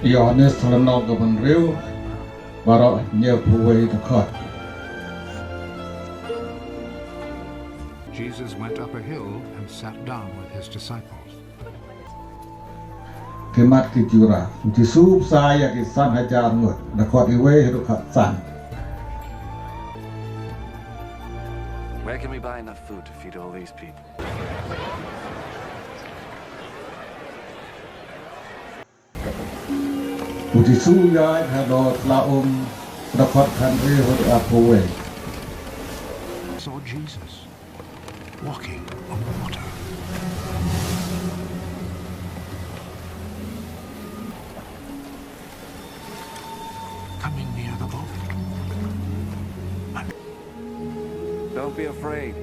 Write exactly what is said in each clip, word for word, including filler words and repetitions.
Ïohannes lynnong kaba hynriew, baroh hynñiewphew wei dkhot. Jesus went up a hill and sat down with his disciples. Ki mat ki jura. U Jisu u bsa ïa ki san hajar ngut. Dkhot wei haduh dkhot san. Where can we buy enough food to feed all these people? U Jisu u ïaid halor tla um, dkhot khathynriew haduh arphew wei. Saw Jesus walking on water. Coming near the boat. Don't be afraid.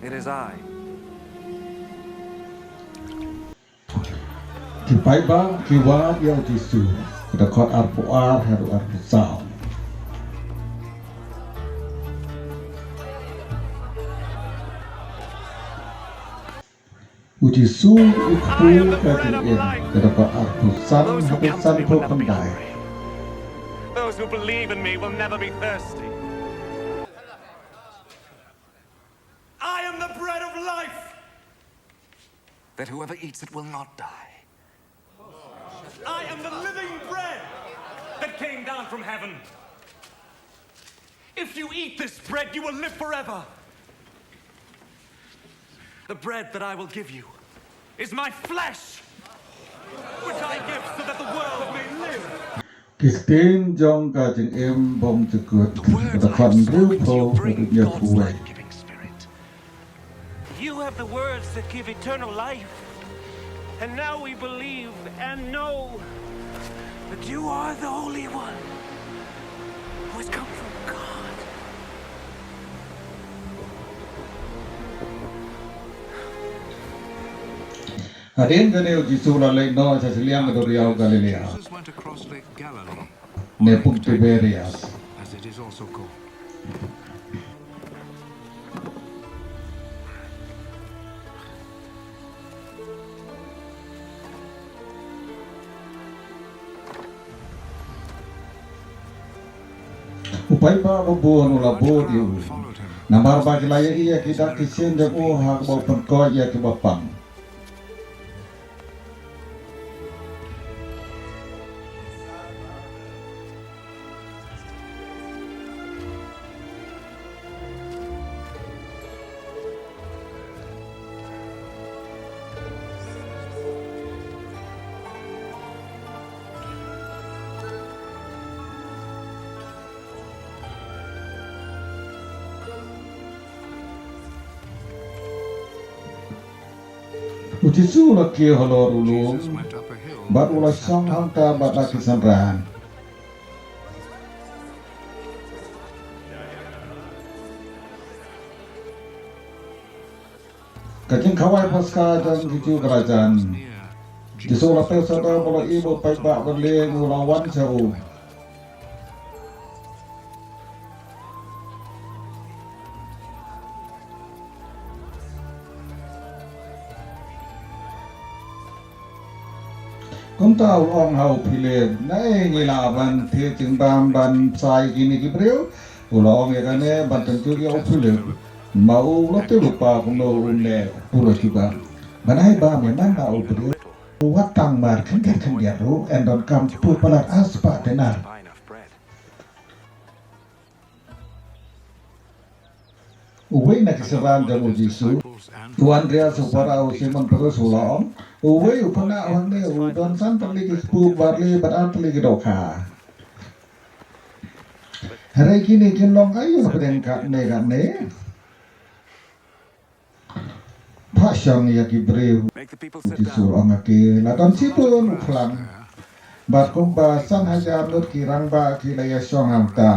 It is I. Ki paidbah ki wad ïa u Jisu, dkhot arphew ar haduh arphew saw. U Jisu u kpu ka jingim, dkhot arphew san haduh sanphew khyndai. Those who believe in me will never be thirsty. I am the bread of life. That whoever eats it will not die. I am the living bread that came down from heaven. If you eat this bread, you will live forever. The bread that I will give you is my flesh, which I give so that the world may live. Ki ktien jong ka jingim bymjukut. The word I've spoken to you brings life to the life-giving spirit. You have the words that give eternal life. And now we believe and know that you are the Holy One who has come from God. Hadien kane u Jisu u la leit noh sha shiliang ka duriaw Galilea. Jesus went across Lake Galilee, ne pung Tiberias, as it is also called. U paidbah babun u la bud ïa u, namar ba ki la ïohi ïa ki dak ki shin jong u ha kaba u pynkoit ïa kiba pang. U Jisu u la kiew halor u lum bad u la shong hangta bad la ki synran. Ka jingkhawai Paskha jong ki Jiw ka la jan. Jisu u la teh sawdong bad u la ïohi ba u paidbah ba lieng u la wan sha u. Kumta u ong ha u Philip, "Naei ngi lah ban thied jingbam ban bsa ïa kine ki briew?" U la ong ïa kane ban tynjuh ïa u Philip. Ma u la tip lypa kumno un leh, u la jubab, "Ban ai bam ïa man la u briew? Wat tang mar khyndiat khyndiat ruh yn donkam shiphew palat ar spah denar." Uwei na ki synran jong u Jisu, u Andreas u para u Simon Petrus u la ong, "Uwei u khynnah hangne u don san tylli ki kpu barli bad ar tylli ki dohkha. Hynrei kine kin long aïu hapdeng katne katne?" Phah shong ïa ki briew. U Jisu u ong ha ki, "La don shibun u khlam, bad kumba san hajar ngut ki rangbah ki la ïashong hangta."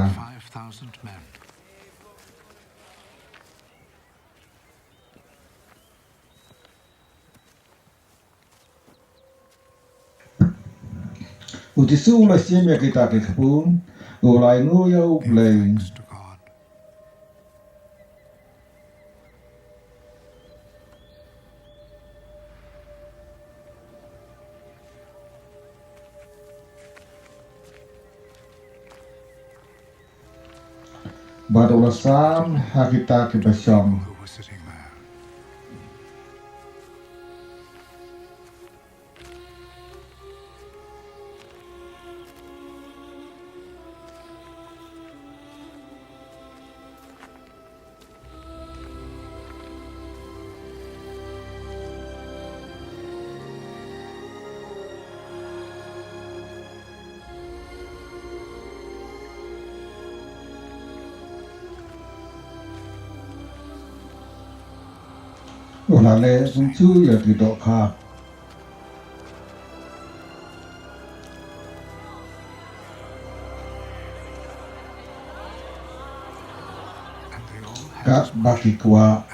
U Jisu u la shim ïa kita ki kpu, u la ainguh ïa U Blei. Bad u la sam ha kita kiba shong. U la leh kumjuh ïa ki dohkha. Katba ki kwah.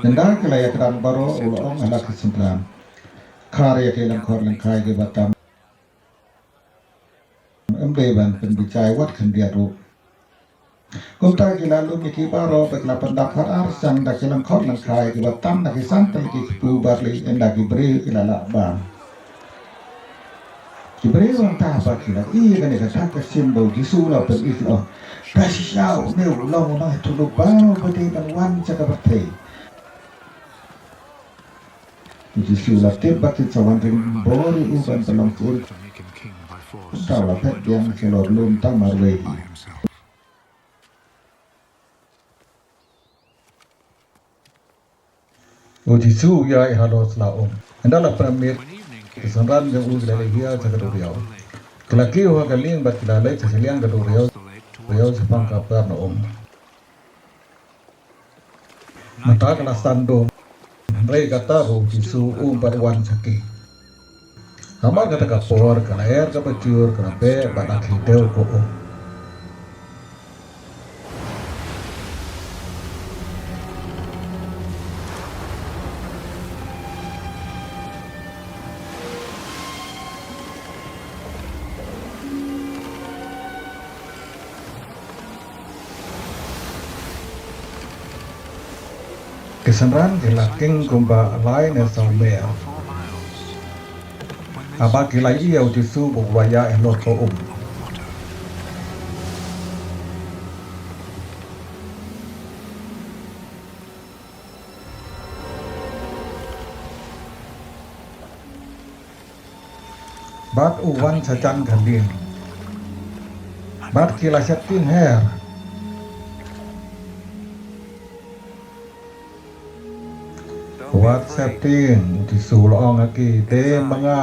Ynda ki la ïakren baroh u la ong ha la ki synran. Khar ïa ki lyngkhot lyngkhai kiba tam. Ym dei ban pynbishar wat khyndiat ruh. Kumta ki la lum ïa ki baroh bad ki la pyndap har ar shan da ki lyngkhot lyngkhai kiba tam da ki san tylli ki kpu barli ynda ki briew ki la lah bam. Ki briew hangta ba ki la ïohi ïa kane ka dak ka shin ba u Jisu u la pynïaid noh. Ka shisha une u long u nongïathuhlypa uba dei ban wan sha ka pyrthei. U Jisu u la tip ba kin sa wan ring bor ïa u ban pynlong shuh. Kumta u la phet biang sha lor lum tang marwei hi. U Jisu u ïaid halor sla um. Ynda la pyrmit, ki synran jong u ki la leit hiar sha ka duriaw. Ki la kiew ha ka lieng bad ki la leit sha shiliang ka duriaw, duriaw shaphang Kapernaum. Mynta ka la san dum, hynrei kata ruh u Jisu um pat wan sha ki. Hamar kata ka por ka lyer kaba jur ka la beh bad la khie dew ka um. Ki synran ki la king kumba lai ne saw mier. Haba ki la ïohi ïa u Jisu ba u la ïaid halor ka um. Bad u wan sha jan ka lieng. Bad ki la sheptieng her. Wat sheptieng, u Jisu u la ong ha ki, te ma nga.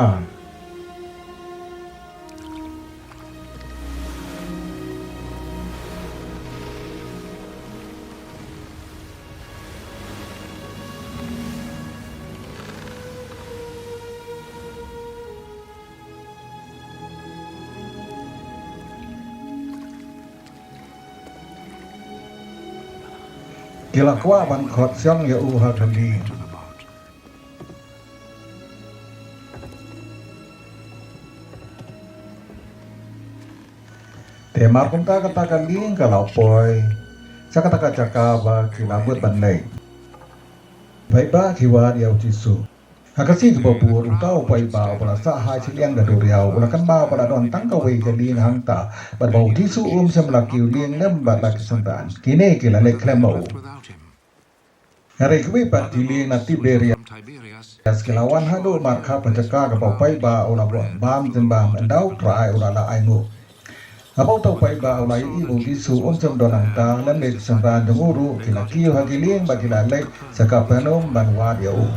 Ki la kwah ban khot shong ïa u ha ka lieng. Te mar kumta kata ka lieng ka la poi sha kata ka jaka ba ki la mut ban leit. Paidbah ki wad ïa u Jisu. Ha ka sngi kaba bud uta u paidbah uba la sah ha shiliang ka duriaw u la kynmaw ba la don tang kawei ka lieng hangta bad ba u Jisu um shym la kiew lieng lem bad la ki synran. Kine ki la leit khlem ma u. Hynrei kiwei pat ki lieng na Tiberias ki la wan haduh markhap ha jaka kaba u paidbah u la buh bam jingbam ynda u Trai u la lah ainguh. Haba uta u paidbah u la ïohi ba u Jisu um shym don hangta lem bad ki synran jong u ruh ki la kiew ha ki lieng bad ki la leit sha Kapernaum ban wad ïa u.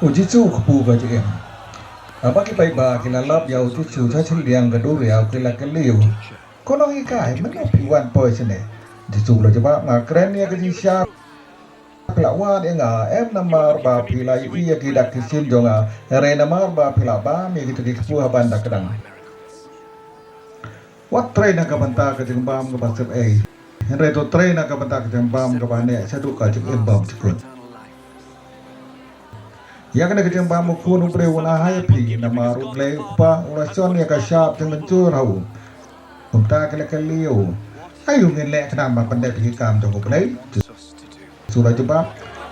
U Jisu u kpu ka jingim. Haba ki paidbah ki la lap ïa u Jisu sha shiliang ka duriaw ki la kylli u. Ko nonghikai, mynno phi wan poi shane? Jisu u la jubab, nga kren ïa ka jingshisha. Phi la wad ïa nga, em namar ba phi la ïohi ïa ki dak ki shin jong nga, hynrei namar ba phi la bam ïa kito ki kpu ha ban da kdang. Wat trei na ka bynta ka jingbam kaba sep ei, hynrei to trei na ka bynta ka jingbam kaba neh shaduh ka jingim bymjukut. Ïa kane ka jingbam u Khun u briew un ai ha phi, namar U Blei U Kpa u la shon ïa ka shap jingmynjur ha u. Kumta ki la kylli ïa u, Aïu ngin leh khnang ban pyndep ïa ki kam jong U Blei? Jisu la jubab,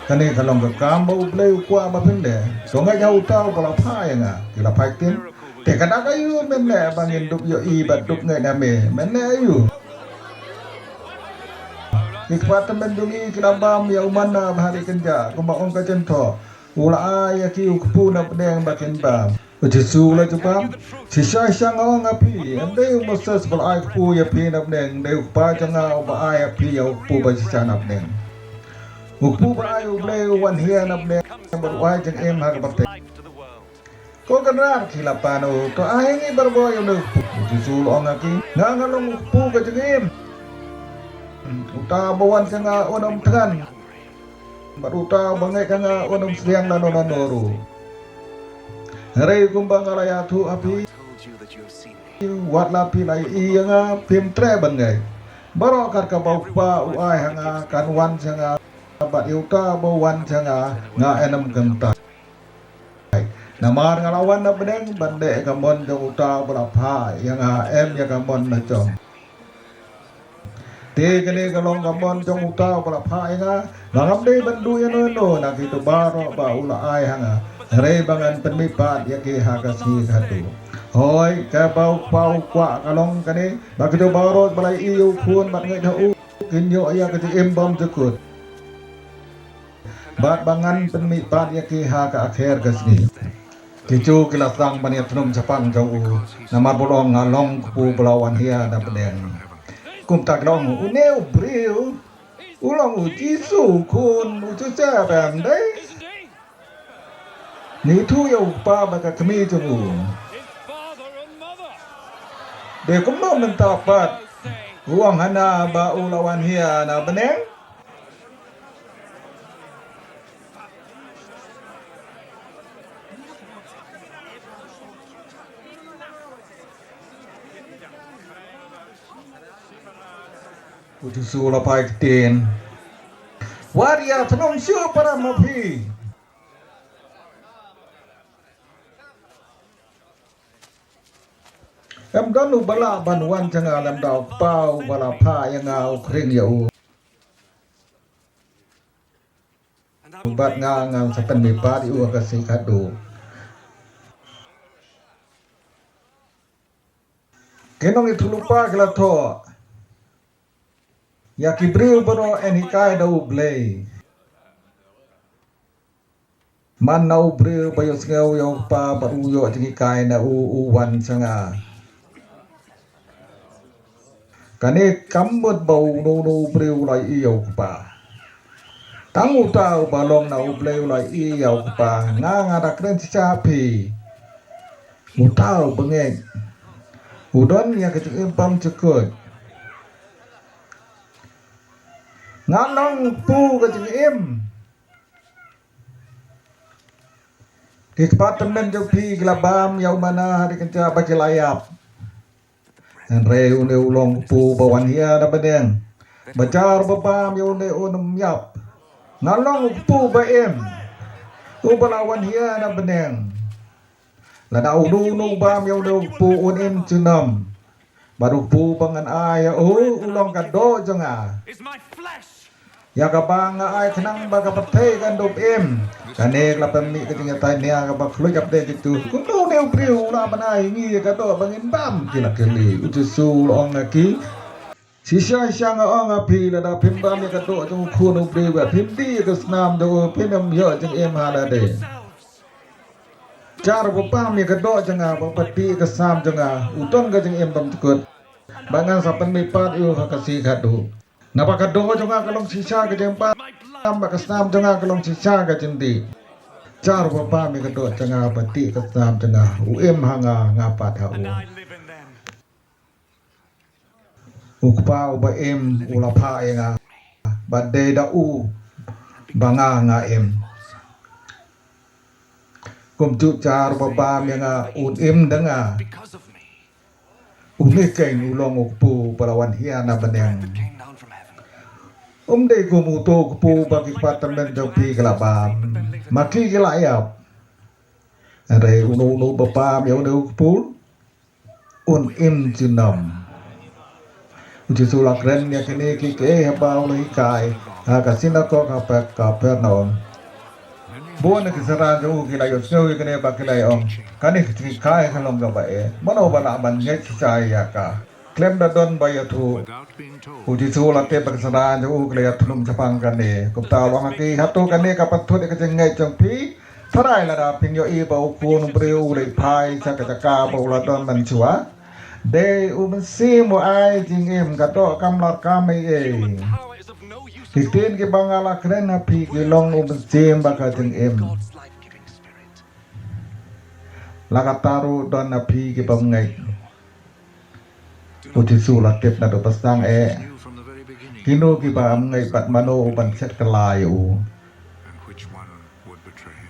kane ka long ka kam ba U Blei u kwah ba phin leh. To ngeit ha uta uba la phah ïa nga. Ki la phai ktien, te ka dak aïu men leh ba ngin dup ïohi bad dup ngeit na me? Men leh aïu? Ki kpa tymmen jong ngi ki la bam ïa u manna ba ha ri kynjah, kumba ong ka jingthoh, u la ai ïa ki u kpu na bneng ba kin bam. U Jisu u la jubab, shisha shisha nga ong ha phi, ym dei u Moses ba la ai kpu ïa phi na bneng, dei u Kpa jong nga uba ai ha phi ïa u kpu ba shisha na bneng. U kpu ba ai U Blei u wan hiar na bneng bad u ai jingim ha ka pyrthei. Ko Kynrad, ki la pan, u to ai ha ngi barabor ïa une u kpu. U Jisu u la ong ha ki, nga nga long u kpu ka jingim. Uta uba wan sha nga un ym thngan, bad uta uba ngeit ha nga un ym sliang lano lano ruh. Hynrei kumba nga la ïathuh ha phi, wat la phi la ïohi ïa nga phim treh ban ngeit. Baroh kat kaba u Kpa u ai ha nga kan wan sha nga, bad ïa uta uba wan sha nga, nga yn ym kyntait. Namar nga la wan na bneng ban leh ka mon jong uta uba la phah ïa nga, em ïa ka mon la jong. Te kane ka long ka mon jong uta uba la phah ïa nga, ba ngam dei ban duh ïano ïano na kito baroh ba u la ai ha nga, hynrei ba ngan pynmihpat ïa ki ha ka sngi kaba khatduh. Hooid, kaba u Kpa u kwah ka long kane, ba kito baroh ba la ïohi ïa u Khun bad ngeit ha u, kin ïoh ïa ka jingim bymjukut, bad ba ngan pynmihpat ïa ki ha ka akher ka sngi. Ki Jiw ki la sdang ban ïathnum shaphang jong u, namar ba u la ong, nga long u kpu ba la wan hiar na bneng. Kumta ki la ong, une u briew u long u Jisu, u khun u Joseph, em dei? Ngi ithuh ïa u kpa bad ka kmie jong u. Te kumno mynta pat u ong hana ba u la wan hiar na bneng? U Jisu u la phai ktien, wat ïathnum shuh para ma phi. Ym don uba lah ban wan sha nga lymda u Kpa uba la phah ïa nga u khring ïa u. Bad nga ngan sa pynmihpat ïa u ha ka sngi kaba khatduh. Ki nongïathuhlypa ki la thoh, ïa ki briew baroh yn hikai da U Blei. Man la u briew ba ïohsngew ïa u Kpa bad u ïoh jinghikai na u, u wan sha nga. Kane kam mut ba uno uno u briew u la ïohi ïa u Kpa. Tang uta uba long na U Blei u la ïohi ïa u Kpa. Nga, nga da kren shisha ha phi, uta uba ngeit u don ïa ka jingim bymjukut. Nga long u kpu ka jingim. Ki kpa tymmen jong phi ki la bam ïa u manna ha ri kynjah bad ki la ïap. Hynrei une u long u kpu ba wan hiar na bneng, ba jar ba bam ïa une un ym ïap. Nga long u kpu ba im, uba la wan hiar na bneng. Lada uno uno u bam ïa une u kpu un im junom. Bad u kpu ba ngan ai ïa u, u long ka doh jong nga, ïa kaba nga ai khnang ba ka pyrthei kan dup im. Kane ka la pynmih ka jingïatai nia kaba khluit ap de kitu. Kumno une u briew u lah ban ai ïa ngi ïa ka doh ba ngin bam? Ki la kylli. U Jisu u la ong ïa ki, shisha shisha nga ong ïa phi, lada phim bam ïa ka doh jong u Khun u briew, ba phim dih ïa ka snam jong u, phin ym ïoh jingim ha lade. Jar ba bam ïa ka doh jong nga, ba dih ïa ka snam jong nga, u don ka jingim bymjukut, ba ngan sa pynmihpat ïa u ha ka sngi kaba khatduh. Naba ka doh jong nga ka long shisha ka jingbam, bad ka snam jong nga ka long shisha ka jingdih. Jar ba bam ïa ka doh jong nga, ba dih ïa ka snam jong nga, u im ha nga, nga pat ha u. U Kpa uba im u la phah ïa nga, bad dei da u ba nga, nga im. Kumjuh jar ba bam ïa nga un im da nga. Une keiñ u long u kpu ba la wan hiar na bneng. Um dei kum uto u kpu ba ki kpa tymmen jong phi ki la bam, ma ki ki la ïap. Hynrei uno uno ba bam ïa une u kpu un im junom. U Jisu u la kren ïa kine kiei kiei haba u la hikai ha ka synagog ha Kapernaum. Bun na ki synran jong u ki la ïohsngew ïa kine bad ki la ong, kane ka jinghikai ka long kaba eh, mano ba lah ban ngeit shisha ïa ka? Khlem da don ba ïathuh, u Jisu u la tip ba ki synran jong u ki la ïathlum shaphang kane. Kumta u la ong ha ki, hato kane kam pynthut ïa ka jingngeit jong phi? Tharai lada phin ïohi ba u Khun u briew u leit phai sha ka jaka ba u la don mynshuwa. Dei u Mynsiem u ai jingim, ka doh kam larkam ei ei. Ki ktien kiba nga la kren ha phi ki long u Mynsiem bad ka jingim. La katta ruh don ha phi ki bym ngeit. U Jisu u la tip naduh ba sdang eh kino kiba ym ngeit bad mano u ban shet kylla ïa u.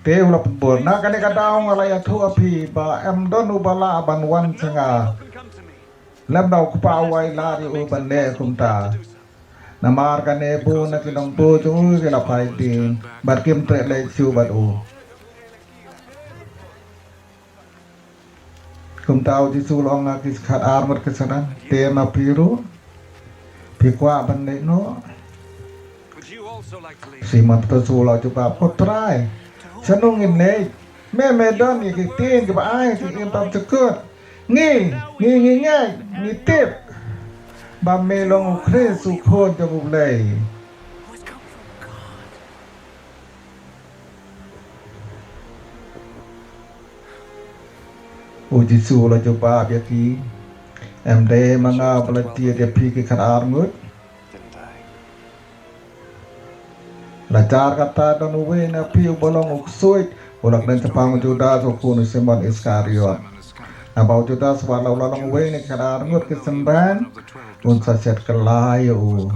Te u la pynbor, na kane ka daw nga la ïathuh ha phi ba ym don uba lah ban wan sha nga lymda u Kpa u ai lad ïa u ban leh kumta. Namar kane bun na ki nongbuh jong u ki la phai dien bad kim treh leit shuh bad u. Kumta u Jisu u la ong ha ki khatar ngut ki synran, te ma phi ruh, phi kwah ban leit noh? Simon Petrus u la jubab, ko Trai, shano ngin leit? Me me don ïa ki ktien kiba ai jingim bymjukut. Ngi, ngi, ngi ngeit, ngi tip ba me long u Khrist, u Khun jong U Blei. U Jisu u la jubab ïa ki, em dei ma nga ba la jied ïa phi ki khatar ngut? La jar kata don uwei na phi uba long u ksuid, u la kren shaphang u Judas u khun u Simon Iskariot. Naba u Judas wat la u la long uwei na ki khatar ngut ki synran, un sa shet kylla ïa u.